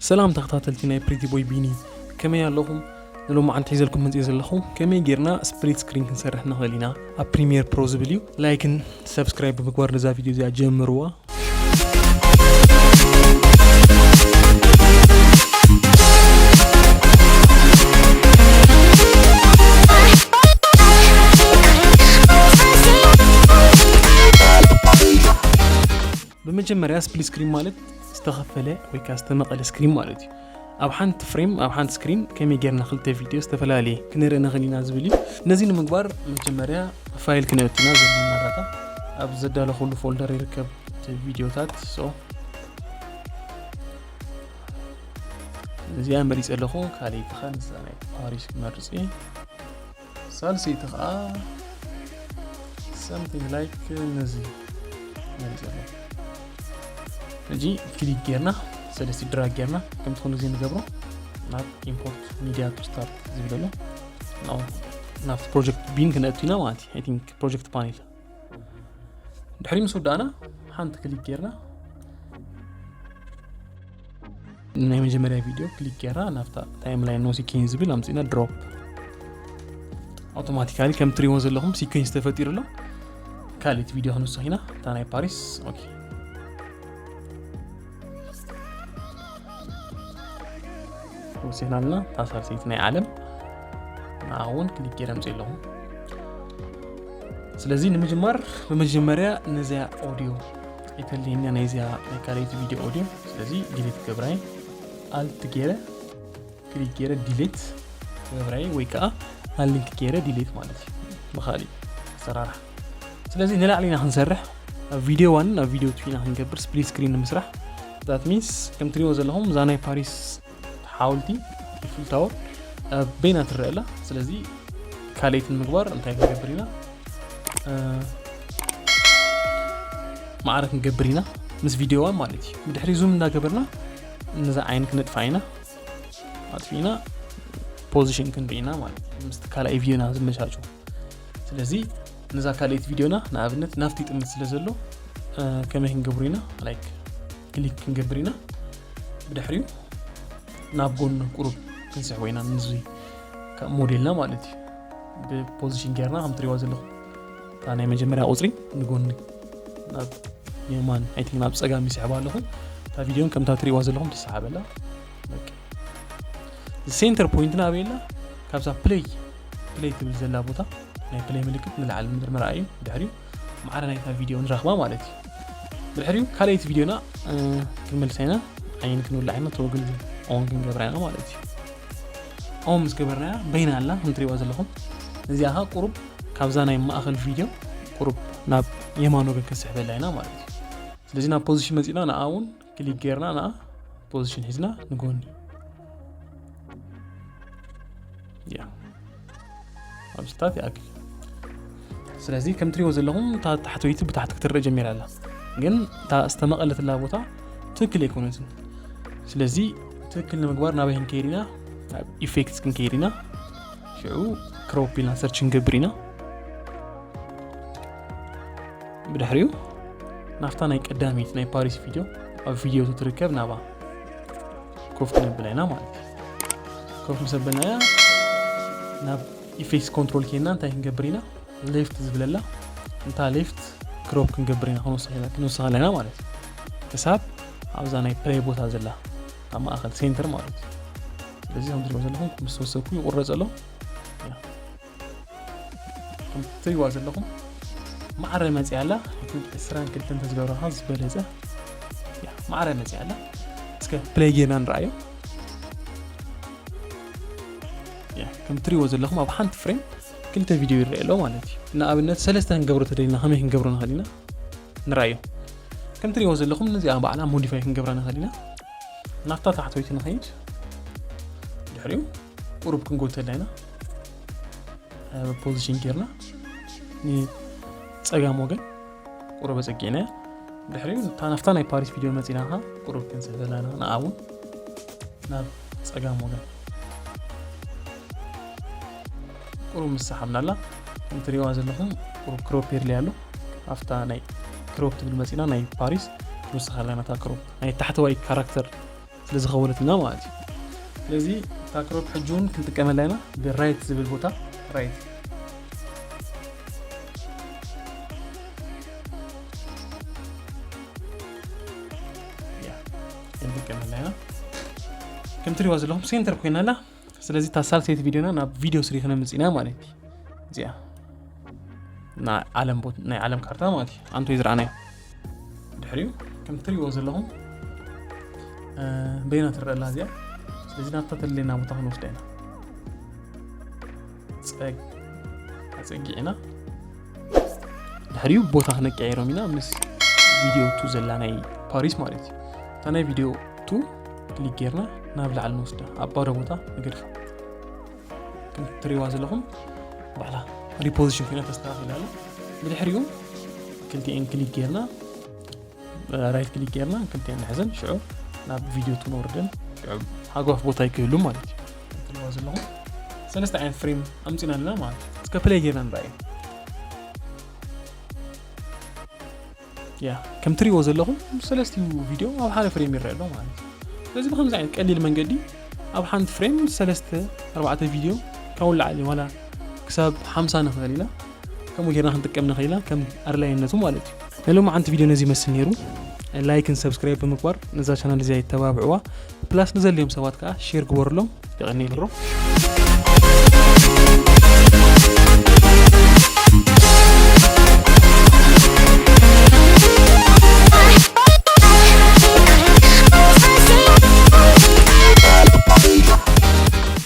ሰላም ተኸታተልቲ ናይ ፕሪቲ ቦይ ቢኒ፣ ከመይ ኣለኹም? ንሎማዓንቲ ሒዘልኩም መፅእ ዘለኹ ከመይ ጌርና ስፕሊት ስክሪን ክንሰርሕ ንኽእል ኢና ኣብ ፕሪሚየር ፕሮ ዝብል እዩ። ላይክን ሰብስክራይብ ብምግባር ነዛ ቪድዮ እዚኣ ጀምርዋ። ብመጀመርያ ስፕሊት ስክሪን ማለት ዝተኸፈለ ወይ ከዓ ዝተመቐለ ስክሪን ማለት እዩ። ኣብ ሓንቲ ፍሬም፣ ኣብ ሓንቲ ስክሪን ከመይ ጌርና ክልተ ቪድዮ ዝተፈላለየ ክንርኢ ንኽእል ኢና ዝብል እዩ። ነዚ ንምግባር መጀመርያ ፋይል ክነእቱ ኢና። ዘለና ዳታ ኣብ ዘዳለኹሉ ፎልደር ይርከብ፣ እቲ ቪድዮታት። So እዚኣ መሪፀ ኣለኹ። ካልኣይቲ ኸ ንሳ ናይ ፓሪስ ክመርፅ እየ። ሳልሰይቲ ኸዓ something like ነዚ መሪፀ ኣለኹ። ሕጂ ክሊክ ጌርና፣ ሰለስቲ ድራግ ጌርና ከምቲ ኩሉ ግዜ ንገብሮ ናብ ኢምፖርት ሚድያ ቱ ስታርት ዝብል ኣሎ። ናው ናብቲ ፕሮጀክት ቢን ክነእቱ ኢና ማለት እዩ። I think ፕሮጀክት ፓኔል ድሕሪ ምስ ወዳእና ሓንቲ ክሊክ ጌርና ናይ መጀመርያ ቪድዮ ክሊክ ጌርና ናብታ ታይም ላይን ኖ ሲኬንስ ዝብል ኣምፂና ድሮፕ። ኣውቶማቲካሊ ከም ትሪእዎ ዘለኹም ሲኬንስ ተፈጢሩ ኣሎ። ካልእቲ ቪድዮ ክንውስኽ ኢና። እታ ናይ ፓሪስ ኦኬ ወሲኽና ኣለና። እታ ሳልሰይቲ ናይ ዓለም ንዓ እውን ክሊክ ጌረ ኣምፅእ ኣለኹ። ስለዚ ንምጅማር ብመጀመርያ ነዚኣ ኦዲዮ ኣይተልየኛ፣ ናይዚኣ ናይ ካልኣይቲ ቪድዮ ኦዲዮ። ስለዚ ዲሊት ክገብራ እየ። ኣልት ጌረ ክሊክ ጌረ ዲሊት ክገብራ እየ፣ ወይ ከዓ ኣሊንክ ጌረ ዲሊት ማለት እዩ ብኻሊእ ኣሰራርሓ። ስለዚ ንላዕሊ ኢና ክንሰርሕ፣ ኣብ ቪድዮ ዋንን ኣብ ቪድዮ ቱ ኢና ክንገብር ስፕሊት ስክሪን ንምስራሕ። That means ከም ትሪእዎ ዘለኹም እዛ ናይ ፓሪስ ሓወልቲ ኢፍል ታወር ኣብ በይና ትረአ ኣላ። ስለዚ ካልኣይቲ ንምግባር እንታይ ክንገብር ኢና? እ፣ ማዕረ ክንገብር ኢና ምስ ቪድዮ ዋን ማለት እዩ። ብድሕሪ ዙም እንዳገበርና ነዛ ዓይን ክነጥፋ ኢና። ኣጥፊእና ፖዚሽን ክንርኢ ኢና ማለት እዩ። ምስቲ ካልኣይ ቪድዮና ዝመቻቹ። ስለዚ ነዛ ካልኣይቲ ቪድዮና ንኣብነት ናብቲ ይጥምት ስለ ዘሎ፣ እ፣ ከመይ ክንገብር ኢና? ላይክ ክሊክ ክንገብር ኢና። ብድሕሪኡ ናብ ጎኒ ቁሩብ ክንስሕቦ ኢና፣ ንዙይ ካብ ሞዴልና ማለት እዩ። ብፖዚሽን ጌርና ከም ትሪእዋ ዘለኹም እታ ናይ መጀመርያ ቁፅሪ ንጎኒ ናብ የማን፣ I think ናብ ፀጋም ይስሕባ ኣለኹ። እታ ቪድዮን ከምታ ትሪእዋ ዘለኹም ትሰሓበላ። በቃ። ሴንተር ፖይንትና ኣበይ ኣላ? ካብዛ ፕሌይ፣ ፕሌይ ትብል ዘላ ቦታ፣ ናይ ፕሌይ ምልክት ንላዕሊ ምድሪ ምርኣዩ፣ ድሕሪኡ ማዕረ ናይታ ቪድዮ ንረኽባ ማለት እዩ። ድሕሪኡ ካልኣይቲ ቪድዮና፣ እ፣ ክንመልሳ ኢና። ዓይን ክንውልዓ ኢና፣ ተወግል ኦን ክንገብራ ኢና ማለት እዩ። ኦን ምስ ገበርናያ በይና ኣላ፣ ከም ትሪእዋ ዘለኹም። እዚኣ ኸዓ ቁሩብ ካብዛ ናይ ማእኸል ቪድዮ ቁሩብ ናብ የማን ወገን ከስሕበላ ኢና ማለት እዩ። ስለዚ ናብ ፖዚሽን መፂና ንኣ እውን ክሊክ ጌርና ንኣ ፖዚሽን ሒዝና ንጎኒ። ያ፣ ኣብዚታት ይኣክል። ስለዚ ከም ትሪእዎ ዘለኹም እታ ታሕተወይቲ ብታሕቲ ክትረአ ጀሚራ ኣላ። ግን እታ ዝተመቐለትላ ቦታ ትክክል ኣይኮነትን። ስለዚ ትክክል ንምግባር ናበይ ክንከይድ ኢና? ናብ ኢፌክትስ ክንከይድ ኢና። ሽዑ ክሮፕ ኢልና ሰርች ክንገብር ኢና። ብድሕሪኡ ናብታ ናይ ቀዳመይቲ ናይ ፓሪስ ቪድዮ፣ ኣብ ቪድዮ ትርከብ ናባ ኮፍ ክነብላ ኢና ማለት እዩ። ኮፍ ምስ ኣበልናያ ናብ ኢፌክትስ ኮንትሮል ኬና እንታይ ክንገብር ኢና? ሌፍት ዝብለላ እንታ ሌፍት ክሮፕ ክንገብር ኢና፣ ክንወስኽ ኢና፣ ክንወስኸላ ኢና ማለት እዩ። ክሳብ ኣብዛ ናይ ፕሌይ ቦታ ዘላ ኣብ ማእኸል ሴንተር ማለት እዩ። ስለዚ ከም ትሪእዎ ዘለኹም ምስ ወሰኩ ይቑረፅ ኣሎ። ያ። ከም ትሪእዋ ዘለኹም ማዕረ መፅያ ኣላ። እቲ ዕስራን ክልተን ተዝገብረኻ ዝበለፀ። ያ፣ ማዕረ መፅያ ኣላ። እስከ ፕሌይ ጌርና ንረኣዮ። ያ፣ ከም ትሪእዎ ዘለኹም ኣብ ሓንቲ ፍሬም ክልተ ቪድዮ ይረአ ኣሎ ማለት እዩ። ንኣብነት ሰለስተ ክንገብሮ ተደሊና ከመይ ክንገብሮ ንኽእል ኢና ንረኣዮ። ከም ትሪእዎ ዘለኹም ነዚኣ ባዕላ ሞዲፋይ ክንገብራ ንኽእል ኢና። ናብታ ታሕተወይቲ ንኸይድ። ድሕሪኡ ቁሩብ ክንጎተላ ኢና። ፖዚሽን ጌርና ንፀጋም ወገን ቁሩብ ኣፀጊዕናያ። ድሕሪኡ እታ ናፍታ ናይ ፓሪስ ቪድዮ መፂና ኸዓ ቁሩብ ክንስሕበላ ኢና። ንኣ እውን ናብ ፀጋም ወገን ቁሩብ ምስ ሰሓብናላ፣ ከም ትሪእዋ ዘለኹም ቁሩብ ክሮፕ የድልያ ኣሎ። ኣብታ ናይ ክሮፕ ትብል መፂና ናይ ፓሪስ ንውስኻ ኣለና። እታ ክሮፕ ናይ ታሕተዋይ ካራክተር ስለ ዝኸወለትና ማለት እዩ። ስለዚ እታ ክሮፕ ሕጂ እውን ክንጥቀመላ ኢና። ብራይት ዝብል ቦታ፣ ራይት። ያ፣ ክንጥቀመላ ኢና። ከም ትሪእዋ ዘለኹም ሴንተር ኮይና ኣላ። ስለዚ እታ ሳልሰይቲ ቪዲዮና ናብ ቪዲዮ ስሪ ክነምፅእ ኢና ማለት እዩ። እዚኣ ናይ ዓለም ቦት-፣ ናይ ዓለም ካርታ ማለት እዩ። ኣንቶ ዝረኣናዮ ድሕሪኡ ከም ትሪእዎ ዘለኹም፣ እ፣ በይና ትረአ ኣላ እዚኣ። ስለዚ ናብታ ተደለየና ቦታ ክንወስዳ ኢና። ጸግ-፣ ኣጸጊዕና ድሕሪኡ ቦታ ክነቀያይሮም ኢና ምስ ቪድዮ ቱ ዘላ ናይ ፓሪስ ማለት እዩ። እታ ናይ ቪድዮ ቱ ክሊክ ጌርና ናብ ላዕሊ ንወስዳ፣ ኣብ ባዶ ቦታ ንገድፋ። ከም ትሪእዋ ዘለኹም ባዕላ ሪፖዚሽን ኮይና ተስተኻኺላ ኣላ። ብድሕሪኡ ክልቲኤን ክሊክ ጌርና፣ ራይት ክሊክ ጌርና ክልቲኤን ንሕዘን፣ ሽዑ ናብ ቪድዮ ቱ ንወርደን፣ ሽዑ ሃጓፍ ቦታ ኣይክህሉ ማለት እዩ። ከም ትሪእዋ ዘለኹም ሰለስተ ዓይነት ፍሬም ኣምፂና ኣለና ማለት እዩ። እስከ ፕሌይ ጌርና ንረኣዮ። ያ፣ ከም ትሪእዎ ዘለኹም ሰለስቲኡ ቪድዮ ኣብ ሓደ ፍሬም ይረአ ኣሎ ማለት እዩ። ስለዚ ብከምዚ ዓይነት ቀሊል መንገዲ ኣብ ሓንቲ ፍሬም ሰለስተ ኣርባዕተ ቪድዮ ካብኡ ንላዕሊ ዋላ ክሳብ ሓምሳ ንኽእል ኢና። ከምኡ ጌርና ክንጥቀም ንኽእል ኢና ከም ኣድላይነቱ ማለት እዩ። ናይ ሎማዓንቲ ቪድዮ ነዚ ይመስል ነይሩ። ላይክን ሰብስክራይብ ብምግባር ነዛ ቻናል እዚኣ ይተባብዕዋ። ፕላስ ንዘልዮም ሰባት ከዓ ሼር ግበሩሎም። የቐንየለይ።